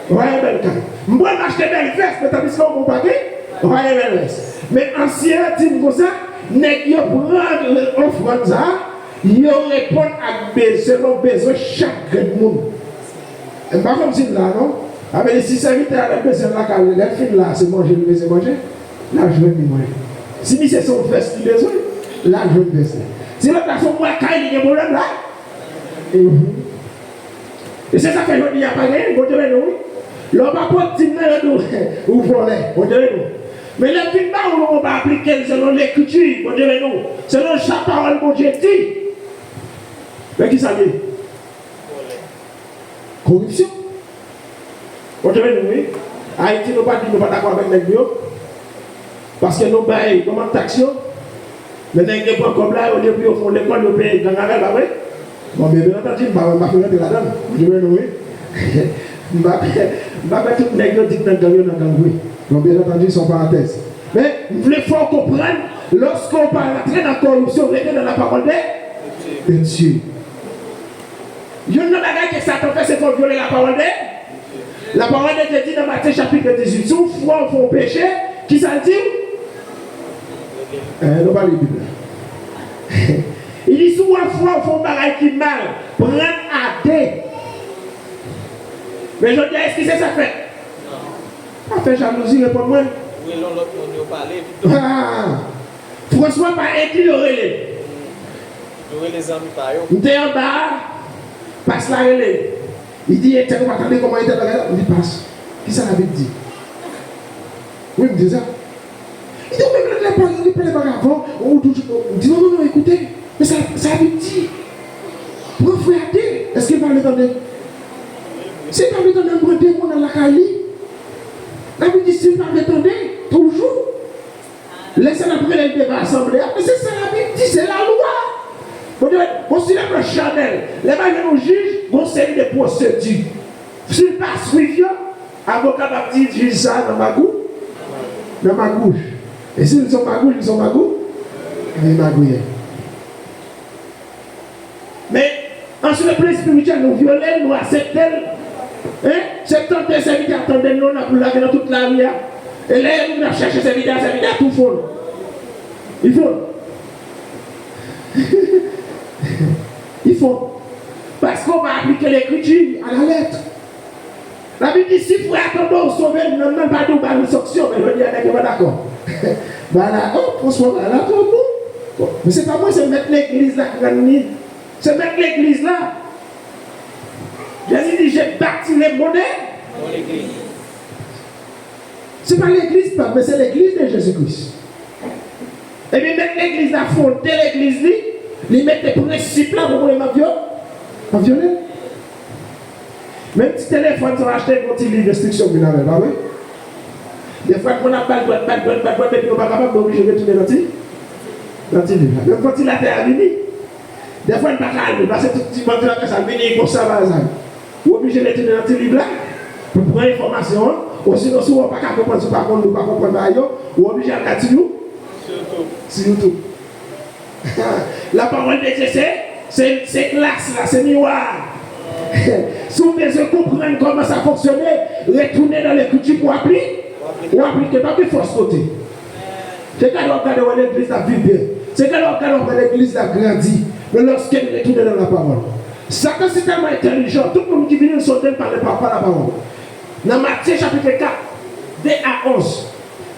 ou pa gen bèl kay. M pran l, m achte bèl vès, men tandiske w menm ou pa gen, ou pa gen bèl vès. Men ansyen an di m konsa, nèg yo pran ofrann sa a, yo reponn ak be-, selon bezwen chak grenn moun. M pa konn si m la, non. Sa vle di, si sèvitè a lè l bezwen lakay li, lè l fin la, se manje li bezwen manje, l al jwenn li manje. Si misye se yon vès li bezwen, l al jwenn vès la. Si lòt la se yon bwa kay, li gen pwoblèm la. Mhm. E se sa k fè jodi a pa genyen, Bondye beni w, wi. Lè w pa pot dim nan, yo di w, ou vòlè, Bondye beni w. Men lè l vin ba w, ou pa aplike l selon Lekriti, Bondye beni w, selon sa pawòl Bondye di. Men ki sa l ye? Koripsyon. Bondye beni w, wi. Ayiti, nou pa di nou pa dakò avèk nèg yo. Paske nou bay gòmant taks yo. Men nèg yo pran kòb la, olye pou yo fè yon lekòl, yo peye gang avè l, pa vre? Bon, men, byen antandi, m pa, m pa fin rantre ladan l. Bondye beni w, wi. M pa, m pa fè tout nèg yo di k nan gang yo nan gang vre. Bon, byen antandi, se yon parantèz. Men, m vle fè w konprann, lòske w pa rantre nan koripsyon, rete nan la parole de, de Dieu. Youn nan bagay ke Satan fè, se fè w vyole la parole de La parole de Dieu di nan Matye chapit dizuit, si w frè w fè yon peche, ki sa l di w? Eh, nou pa li Bib la. Li di, si w wè frè w fè yon bagay ki mal, pran l a de. Men jodi a, èske se sa k fèt? Pa fè jalouzi, reponn mwen. Rele yon lòt moun yo pale pito. Ah! Franswa pa enkli yo rele. Yo rele zanmi pa yo. M te anba a, pas la rele. Li di, entèl, ou pa tande kòman entèl bagay la? M di, pas. Kisa Labib di? Wi, m di sa. Li di, ou menm lè, lè pa, li pale bagay avan, ou toujou, ou di, non, non, non, ekoute. Men sa, sa Labib di. Pran frè a de. Èske l pa vle tande? Si l pa vle tande, ann pran de moun al lakay li. Labib di, si l pa vle tande, toujou. Lè sa n ap rele l devan asanble a, men se sa Labib di, se lalwa. Bondye, bon, si lè pran chanèl, lè pa jwenn yon jij, gon seri de pwosedi. Si l pa swiv yo, avoka p ap di jij sa a nan magou, nan magouj. E si l se yon magouj, li se yon magou, li magouyè. Men, ansi le plan espirityèl, nou vyole l, nou aksepte l. Hein? Se tande sèvitè a tande l, non, n ap lage nan tout lari a. E lè nou vin ap chèche sèvitè a, sèvitè a tou fon. Li fon. Li fon. Paske w pa aplike lekriti a la lèt. Labib di, si frè a tande w, sove l, nanm nan pa di w ba l yon sanksyon, men jodi a nèg yo pa dakò. Bagay la, oh, franchman, bagay la twò bon. Bon, men se pa mwen, se mèt legliz la ki rann li. Se mèt legliz la. Jezi di, j'ai bâti le monde. Se pa legliz pa, men se legliz de Jezi Kris. Epi mèt legliz la fonde legliz li, li mete prensip la pou moun yo pa vyo-, pa vyole l. Menm ti telefòn sa w achte, gon ti liv enstriksyon vin avè l, pa vre? Defwa moun ap bat dwèt, bat dwèt, bat dwèt, epi yo pa kapab, yo oblije retounen nan ti, nan ti liv la. Menm vantilatè a vini. Dèfwa n pa ka al li, paske tout ti vantilatè sa vini konsa, bagay sa. Ou oblije retounen nan ti liv la pou pran enfòmasyon an, osinon si w pa ka konprann, si w pa konn li, ou pa konprann bagay yo, ou oblije al gad sou You-, sou YouTube. Lapawòl de Dye se, se, se glas la, se miwa a. Si w bezwen konprann kòman sa fonksyone, retounen nan Lekriti pou apli-, ou aplike, pa gen fòs kote. Se gade w ap gade wè legliz la viv byen. Se gade w ap gade w ap wè legliz la grandi. Men lòske nou retounen nan lapawòl. Satan si tèlman entèlijan, tout moun ki vini l sonde l pale pa, pa lapawòl. Nan Matye chapit kat, de a onz,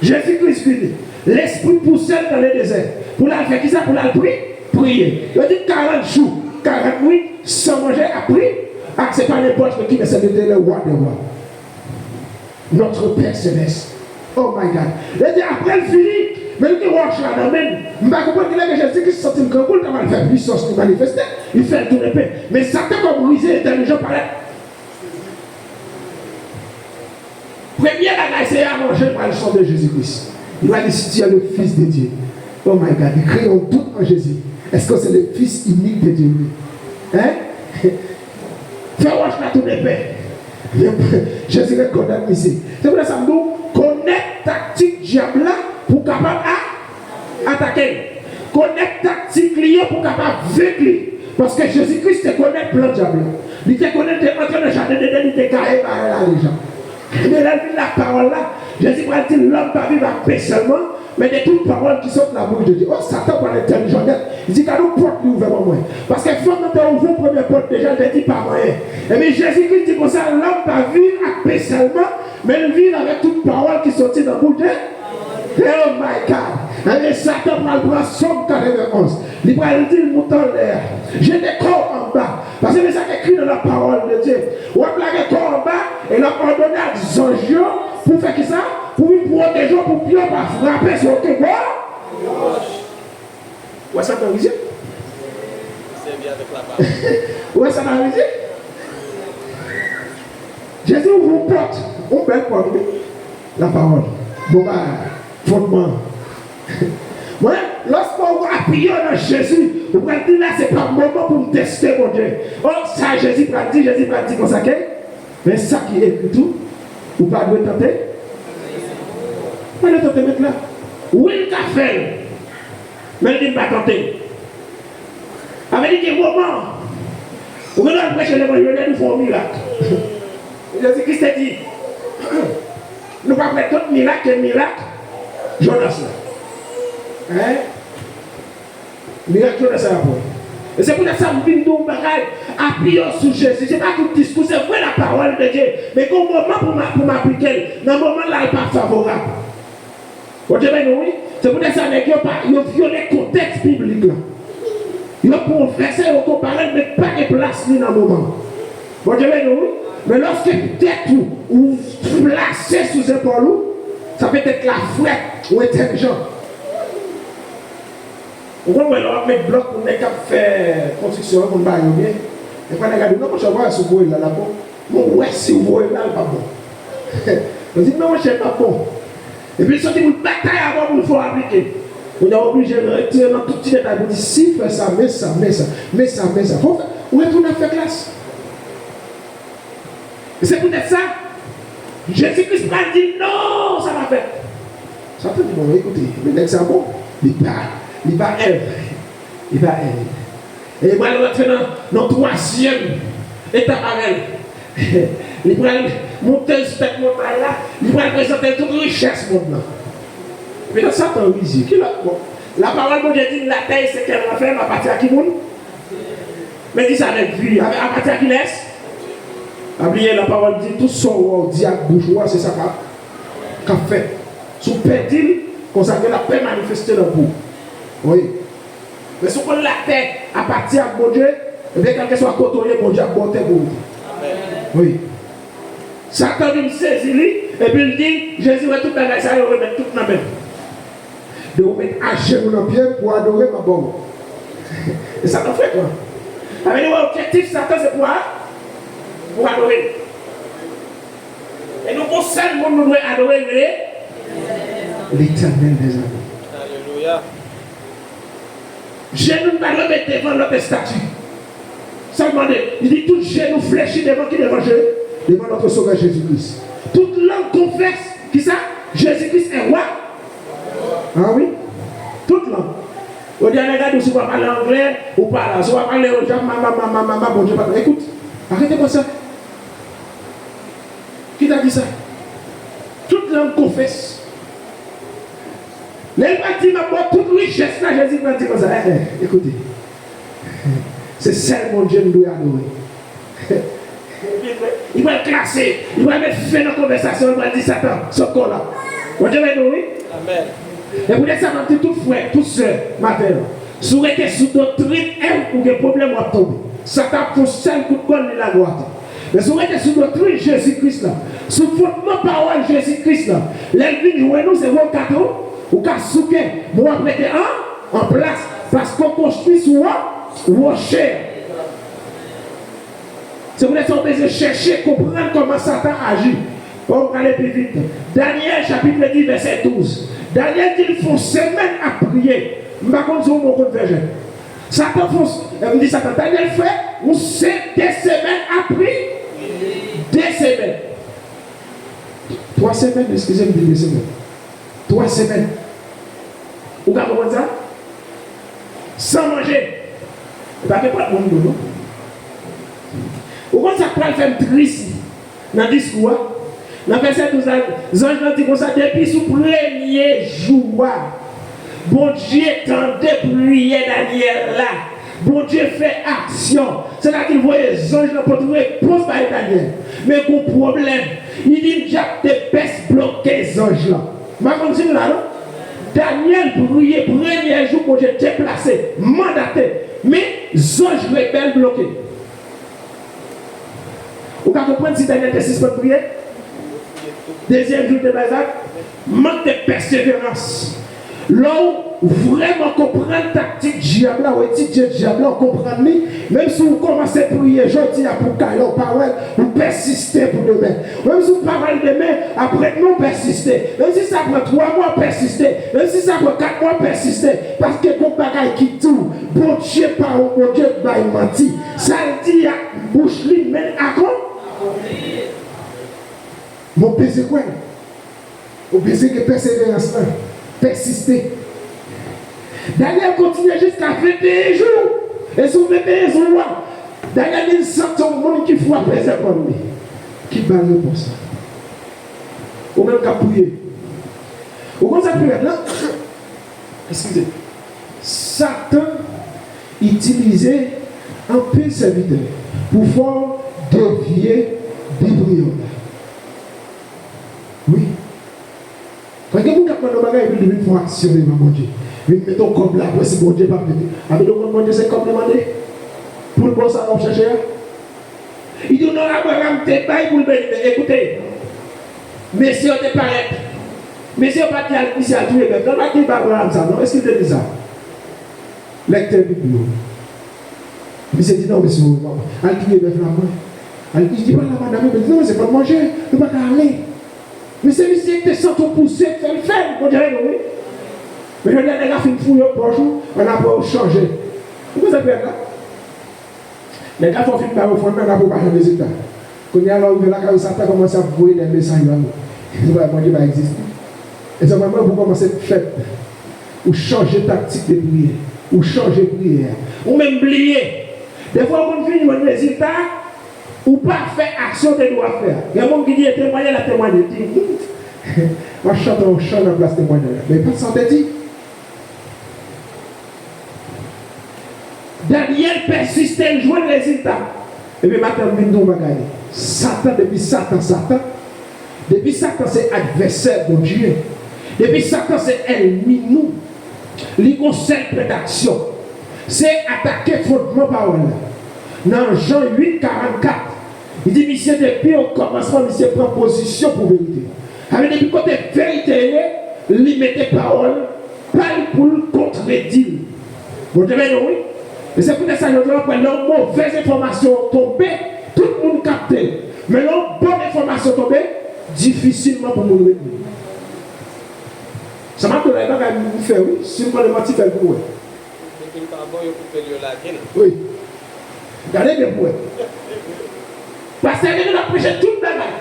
Jezi Kris vini. Lespri pouse l nan ledezè. Pou l al fè kisa? Pou l al pri-, priye. Yo di karant jou, karant nwit, san manje, ap pri-, ak se pa nenpòt ki, men se Letènèl, le Roi des rois. Notre Père Céleste. Oh my God. Yo di apre l fini, men l gen wòch la nan men l. M pa konprann kilè ke Jezi Kris santi l grangou, l ta pral fè pwisans li manifeste, li fè l tounen pen. Men Satan kòm brize entèlijan parèt. Premye bagay, se a manje, l pral sonde Jezi Kris. Li va di, si tu es le Fils de Dieu. Oh my God, li kreye yon dout an Jezi. Èske se le Fils unique de Dieu, wi? Hein? Fè wòch la tounen pen. Jezi rekonèt misye. Se pou sa m di w, konèt taktik dyab la pou w kapab a-, atake l. Konèt taktik li yo pou w kapab venk li. Paske Jezi Kris te konèt plan dyab la. Li te konnen l te antre nan jaden Edenn, li te gaye bagay la deja. Men lè l vin lapawòl la, Jezi pral di, lòm pa viv ak pen sèlman, men de tout pawòl ki sot nan bouch de Dye. Oh, Satan pral entèlijan nèt. Li di, gade yon pòt li ouvè ban mwen. Paske fanm nan te ouvri yon premye pòt deja, l te di pa manyen. Epi Jezi Kris di konsa, lòm pa viv ak pen sèlman, men l viv avèk tout pawòl ki soti nan bouch de Dye. Oh my God! Ebyen, Satan pral pran Sòm katrevenn onz. Li pral di l moute anlè a. Jete kò w anba. Paske men sa k ekri nan la parole de Dieu. W ap lage kò w anba e l ap òdone ak zanj yo pou fè kisa? Pou vin pwoteje w, pou pye w pa frape sou okenn wòch. Ou wè Satan vizye? Ou wè Satan vizye? Jezi ouvri yon pòt, yon bèl pòt, wi. Lapawòl. Bon bagay. Fondman. Mwen, lòske w apiye w nan Jezi, ou pral di la se pa moman pou m teste Bondye. Oh, sa Jezi pral di, Jezi pral di konsa ke, men sa ki ekri tou, ou pa dwe tante. Pa dwe tante Mèt la. Wi, l ka fè l. Men l di m pa tante. Sa vle di gen moman, ou gen dwa al preche levanjil, yo di w fè yon mirak. Jezi Kris te di, nou p ap wè dòt mirak ke mirak Jonas la. Hein? Mirak Jonas la pou. E se poutèt sa m vin di w yon bagay, apiye w sou Jezi. Se pa tout diskou, se vre la parole de Dieu. Men gen yon moman pou m, pou m aplike l. Nan moman la, l pa favorab. Bondye beni w, wi. Se poutèt sa nèg yo pa, yo vyole kontèks biblik la. Yo pwofese, yo konpare l, men pa gen plas li nan moman. Bondye beni w, wi. Men lòske tèt ou, ou plase sou zepòl ou, sa petèt la frèt ou entèlijan. Ou konn wè lè w ap met blòk pou nèg k ap fè konstriksyon an konn ba yo byen. Dèfwa nèg la di w, non, monchè, w pa wè si w voye l la, l ap bon. Men w wè si w voye l la, l p ap bon. Yo di, non, monchè, l p ap bon. Epi l soti pou l batay avè w pou l fè w aplike. Kounye a w oblije retire nan tout ti detay pou di, si fè sa, men sa, men sa, men sa, men sa. Fò w fè, ou retounen ap fè klas. E se poutèt sa, Jezi Kris pral di, non, sa pa fèt. Satan di, bon, ekoute, men nèg sa bon. Li pa, li pa Èv. Li pa Èv. E li pral rantre nan, nan twazyèm etap avè l. Li pral monte l sou tèt montay la, li pral prezante l tout richès mond lan. Men nan Satan rizye, ki lòt, bon, lapawòl Bondye di, latè e se kè l ranfèm apati a ki moun? Men di sa nèt, vi, apati a kilès? Pa bliye, lapawòl di, tout sa w wè w di ak bouch ou a, se sa k ap, k ap fèt. Si w pèdi l, konsa ke l ap pè manifeste nan pou w. Wi. Men si w konn latè apati ak Bondye, ebyen, kèlkeswa kote w ye, Bondye ap ba w tè pou w rete. Wi. Satan vin sezi li, epi l di, Jezi wè tout bagay sa yo, remèt tout nan men m. De ou met ajenou nan pye m pou adore m, m ap ba w. E Satan frekan. Sa vle di, wè, objektif Satan se pou a-, pou adore l. E nou gon sèl moun nou dwe adore, l rele Letènèl dèzame. Alelouya. Je nou n pa dwe met devan lòt estati. Sa l mande, li di tout je nou flechi devan ki? Devan Je, devan notre Sauveur Jésus-Christ. Tout lang konfès, kisa? Jezi Kris est roi. Ah wi. Tout lang. Ou di a nèg la di w si w pa pale anglè, ou pa la. Si w pa pale o djab, mama, mama, mama, Bondye pa. Écoute, arrêtez pas ça. Qui t'a dit ça? Tout lang konfès. Lè l pral di m ap ba w tout richès la, Jezi pral di konsa, eh, eh, ekoute. Se sèl Bondye m dwe adore. Li pral klase, li pral met fen nan konvèsasyon, li pral di Satan, sot kò w la. Bondye beni w, wi. Amèn. E poutèt sa, m ap di tout frè, tout sè, maten an, si w rete sou doktrin Èv, ou gen pwoblèm, w ap tonbe. Satan ap fè yon sèl kout gòl, li lage w atè. Men si w rete sou doktrin Jezi Kris la, sou fondman pawòl Jezi Kris la, lè l vin jwenn ou, se yon kato, ou ka souke, men w ap rete an, an plas, paske w konstwi sou wò, wòchè. Se poutèt sa w bezwen chèche konprann kòman Satan aji. Bon, m prale pi vit. Danyèl chapit dis, vèsè douz. Danyèl di l fè yon semèn ap priye. M pa konn si w menm w konn fè jèn. Satan fè yon, eh, m di Satan, Danyèl fè yon se, de semèn ap priye. De semèn. Twa semèn, eskize m, di de semèn. Twa semèn. Ou ka konprann sa? San manje. E pa kenpòt moun tou, non. Ou konn sa k pral fè m tris nan diskou a? Nan vèsè douz la, zanj lan di konsa, depi sou premye jou a, Bondye tande priyè Danyèl la. Bondye fè aksyon. Sètadi l voye zanj lan pote repons bay Danyèl. Men gon pwoblèm. Li di dyab te pès bloke zanj lan. M pa konn si n la, non. Danyèl priye premye jou, Bondye deplase, mandate. Men zanj rebèl bloke. Ou ka konprann si Danyèl te sispann priye? Dezyèm jou te bay vag. Mank de pèseverans. Lè w vrèman konprann taktik dyab la, w etidye dyab la, w konprann li, menm si w kòmanse priye jodi a pou w ka yon pawòl, ou pèsiste pou demen. Menm si w pa pral demen, apre demen w pèsiste. Menm si sa pran twa mwa, pèsiste. Menm si sa pran kat mwa, pèsiste. Paske gon bagay ki di w, Bondye pa yon Bondye k bay manti. Sa l di ak bouch li, men l akonpli. Bon, peze kwè l. Ou bezwen gen pèseverans lan, pèsiste. Danyèl kontinye jiska venteyen jou. E sou venteyen jou a, Danyèl vin santi yon moun ki frape zèpòl li, ki ba l repons la. Ou menm k ap priye. Ou konn sa k pi rèd la? Eskize. Satan itilize anpil sèvitè pou fè w devye de priyè w la. Wi. Kan gen moun k ap mande w bagay, epi li vin fè yon aksyon devan Bondye. Vin mete yon kòb la, apre si Bondye p ap mete. Ape w konn Bondye se kòb li mande? Pou l ba w sa w ap chache a? Li di w non, Abraram te bay pou l beni, men ekoute, mesye yo te parèt. Mesye yo pa t di al, misye al touye bèf. Non, l pa t di bay Abraram sa, non. Èske l te di sa? Lèktè Bib yo. Misye di non, mesye, al touye bèf la, mwen. Al, li di pral la madanm, li di non, mesye, fò n manje, nou pa ka ale. Men se misye ki te santi w pouse, fè l fè l, Bondye rele w, wi. Men jodi a, nèg la fin fouye w pòch ou, annapre ou chanje. Ou konn sa k pi rèd la? Nèg la fè w fin ba yo ofrann nan, annapre ou pa jwenn rezilta. Kounye a, lè w rive lakay ou, Satan kòmanse ap voye de mesaj ba ou. Se pa Bondye pa egziste. E sa mwen, mwen, pou kòmanse fèt, ou chanje taktik de priyè, ou chanje priyè a. Ou menm bliye. Defwa, ou konn fin jwenn rezilta, ou pa fè aksyon w te dwe fè a. Gen moun ki di, e temwanye, l ap temwanye. Li di, m ap chante yon chan nan plas temwanyaj la. Men e pa sa w te di. Danyèl pèsiste, l jwenn rezilta. Ebyen, maten an, m vin di w yon bagay. Satan, depi Satan, Satan, depi Satan se advèsè Bondye, depi Satan se ènmi nou, li gon sèl pwen daksyon. Se atake fondman pawòl la. Nan Jan uit karannkat, li di, misye, depi okòmansman, misye pran pozisyon pou verite. Sa vle di, depi kote verite ye, li mete pawòl pa l pou l kontredi l. Bondye beni w, wi. E se poutèt sa, jodi a, w ap wè lè yon movèz enfòmasyon tonbe, tout moun kapte l. Men lè yon bon enfòmasyon tonbe, difisilman pou moun reteni. Sa m ap di w la, e bagay m fè, wi. Si m konnen manti, fè l pou mwen. Li pa bon, yo koupe l, yo lage l. Wi. Gade byen pou wè. Pastè gen dwa preche tout bagay.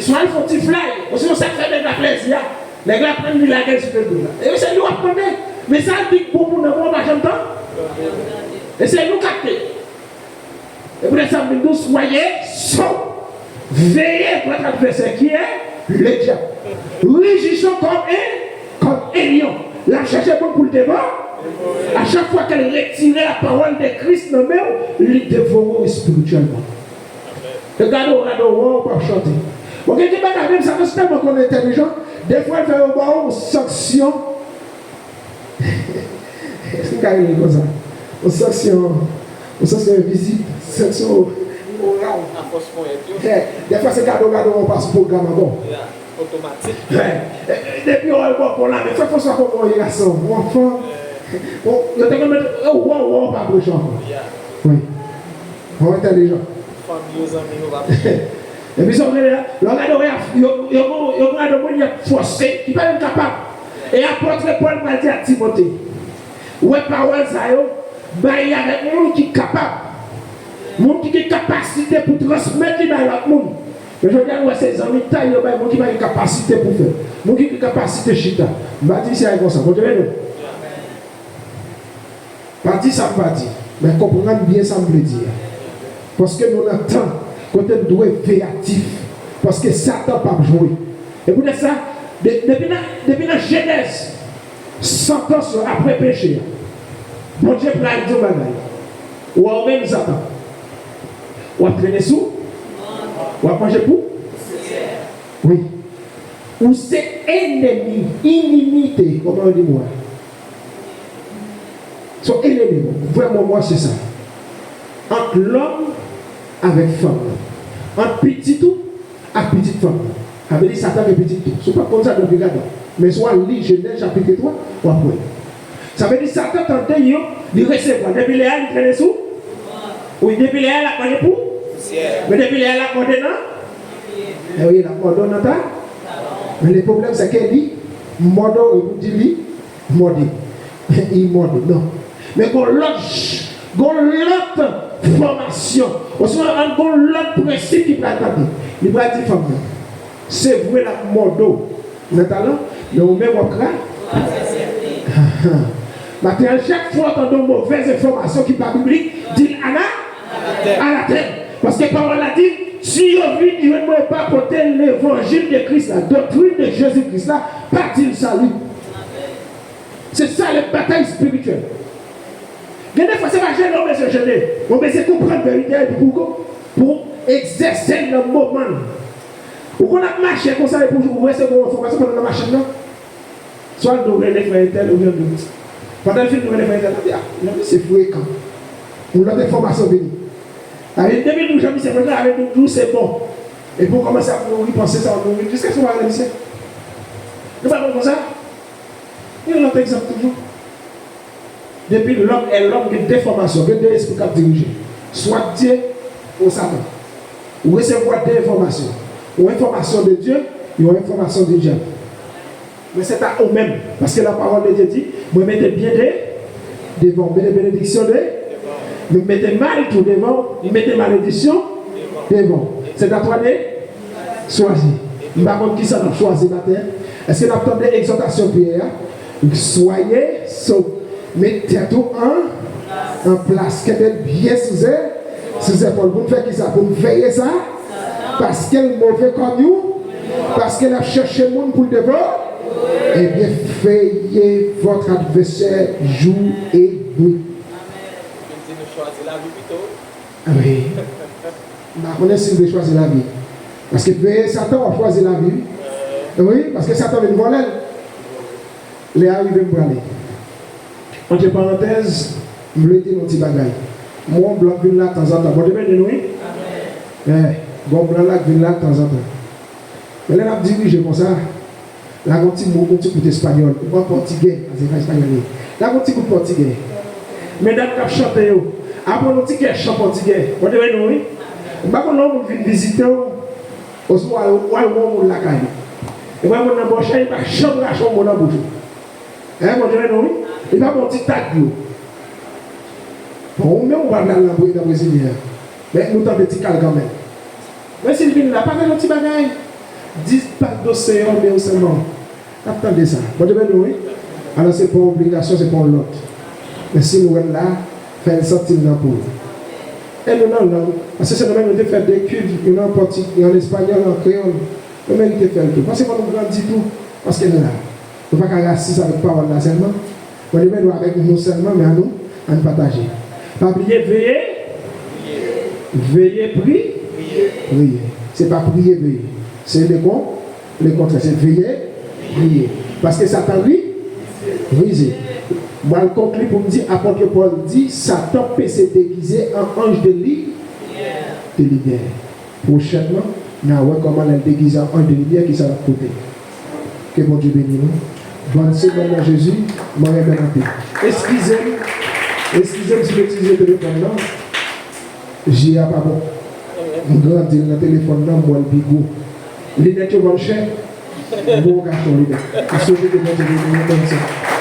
Swa l fè yon ti flay, osinon sa k fè nèg la plèzi a, nèg la pran l, li lage l sou Facebook la. E se li w ap tande. Men sa l di k bon pou nanm ou an, w pa janm tande. E se nou k ap tande. E poutèt sa, m vin di w, soyez sobres, veillez votre adversaire qui est le diable. Rugissant comme un, comme un lion. L ap chèche moun pou l devore. A chak fwa ke l retire la parole de Christ nan men w, li devore w espirityèlman. E gade w, gade w, w ap chante. Bon, gen de bagay menm, Satan tèlman konn entèlijan, defwa l fè yo ba w sanksyon. Èske m ka rele l konsa? Yon sanksyon, yon sanksyon envizib, sanksyon moral. Afòs ponyèt yo. Dèfwa se gade w, gade w, w pa sou pwogram ankò. Otomatik. Depi w wè l bò kò la, men fè fòs la kòman w ye gason. Ou anfòm. Bon, yo te konn mete, oh, wow, wow, pa preche ankò. Wi. Ou entèlijan. Fanmi yo, zanmi yo, pa preche. Epi sa w genyen la, lè w gade w, yo, yo, yo, yo gade moun y ap fòse, ki pa menm kapab. E apòt Pòl pral di a Timote, wè pawòl sa yo, bay avèk moun ki kapab. Moun ki gen kapasite pou transmèt li bay lòt moun. Men jodi a, nou wè se zanmitay yo bay moun ki pa gen kapasite pou fè. Moun ki gen kapasite chita. M pa di misye a konsa. Bondye beni w. Pa di sa m pa di, men konprann byen sa m vle di a. Paske nou nan tan kote n dwe veyatif. Paske Satan p ap jwe. E poutèt sa, de, depi nan, depi nan Jenèz, santans yo apre peche a, Bondye pral di yon bagay. Ou wè ou menm, Satan, w ap trennen sou, w ap manje pou? Wi. Ou se enemi, inimite, kòman yo di mo a? Se yon enemi, vrè mo a se sa. Ant lòm avèk fanm nan. Ant pitit ou ak pitit fanm nan. Sa vle di Satan gen pitit tou. Si w pa t konn sa, donk li gadon. Men si w al li Jenèz chapit twa, w ap wè. Sa vle di Satan tande yo, li resevwa. Depi lè a, li trennen sou. Wi, depi lè a, l ap manje pou. Men depi lè a, l ap mòde nan. E wi, l ap mòde w nan ta. Men le pwoblèm, se ke li mòde w, e pou di li mòde. Li mòde, non. Men gon lòt, gon lòt fòmasyon. Oswa, gon lòt prensip ki pral tande. Li pral di fanm nan. Se vre, l ap mòde w nan talan, men ou menm w ap kra. Maten an, chak fwa w tande yon movèz enfòmasyon ki pa biblik, di l ana-, anatèm. Paske pawòl la di, si yo vin jwenn mwen, yo pa pote levanjil de Kris la, doktrin de Jezi Kris la, pa di l sali. Se sa le batay espirityèl. Gen de fwa, se pa jene w bezwen jene. Ou bezwen konprann verite a epi pou, pou egzèse l nan moman l. Ou konn ap mache konsa epi ou resevwa yon enfòmasyon pandan w nan machin nan. Swa l di w rele frè entèl oubyen l di w. Pandan l fin di w rele frè entèl, l ap di, ah, jan misye frekan. Yon lòt enfòmasyon vini. Sa vle di, depi l di w jan misye frekan, sa vle di w se bon. Epi w kòmanse ap nouri panse sa, w nouri l jiskaske w pa rele misye. Nou pa konn konsa? Yon lòt egzanp toujou. Depi lòm è lòm, gen de fòmasyon, gen de espri k ap dirije. Swa Dye ou Satan. Ou resevwa de enfòmasyon. Yon enfòmasyon de Dye, yon enfòmasyon de dyab. Men se pa ou menm. Paske la parole de Dieu dit, mwen mete byen de, devan, mete benediksyon de, mwen mete mal tou devan, mwen mete malediksyon devan. Se ta twa de Chwazi. M pa konn kisa n ap chwazi maten an. Èske n ap tande egzòtasyon priyè a? Soyez sobres. Met tèt ou an, an plas. Kenbe l byen sou ze-, sou zepòl. Pou n fè kisa? Pou n veye sa? Paske l move kòm yon, paske l ap chèche moun pou l devore. Ebyen, veillez votre adversaire jour et nuit. Vin di nou chwazi lavi pito. Wi. M pa konnen si l te chwazi lavi. Paske veye Satan, w ap chwazi lavi, wi. Wi, paske Satan vin vòlè l. Lè a rive, m prale. Antre parantèz, m vle di nou ti bagay. M wè yon blan k vin la tanzantan. Bondye beni nou, wi. Eh, gon blan la k vin la tanzantan. Men lè n ap dirije konsa, la gon ti mo, yon ti kout espanyòl, ou pran pòtigè, paske se pa espanyòl li ye. La gon ti kout pòtigè. Medam k ap chante yo, aprann yon ti kè chan pòtigè. Bondye beni nou, wi. M pa konn lè yon moun vin vizite w, oswa w al, w al wè yon moun lakay li. E wè moun nan bò chè, li pa janm rache yon mo nan bouch ou. Hein, Bondye beni nou, wi. Li pa bon ti tag yo. Bon, ou menm ou pa vle al nan Brezilyen an. Men nou tande ti kal kanmenm. Men si l vin la, pa fè yon ti bagay. Di pa dosye yo, men ou sèlman. N ap tande sa. Bondye beni w, wi. Alò, se pa yon obligasyon, se pa yon lòd. Men si nou wè l la, fè l santi l nan po l. E nou nan lang. Paske se nou menm nou te fè de kud, youn an pòtig, youn an espanyòl, an kreyòl. Nou merite fè l tou. Paske fò nou grandi tou. Paske nou la. Nou pa ka rasis avèk pawòl la sèlman. Bondye beni w avèk nou sèlman, men an nou, ann pataje. Pa bliye veye, veye pri, priye. Se pa priye veye. Se le kon, le kontrè. Se veye, priye. Paske Satan ri, rize. Mwen al konkli pou m di, apòt Pòl di, Satan pese degize an anj de li, de limyè. Pwochènman, n a wè kòman lè l degize an anj de limyè, kisa l ap pote. Ke Bondye beni nou. Bòn semèn nan Jezi, mwen renmen n anpil. Eskize m, eskize m si m itilize telefòn nan. Je a pa bon. M grandi l nan telefòn nan, m wè l pi gwo. Linèt yo vann chè, m poko ka achte yon linèt. M swete ke Bondye beni nou, bòn semèn.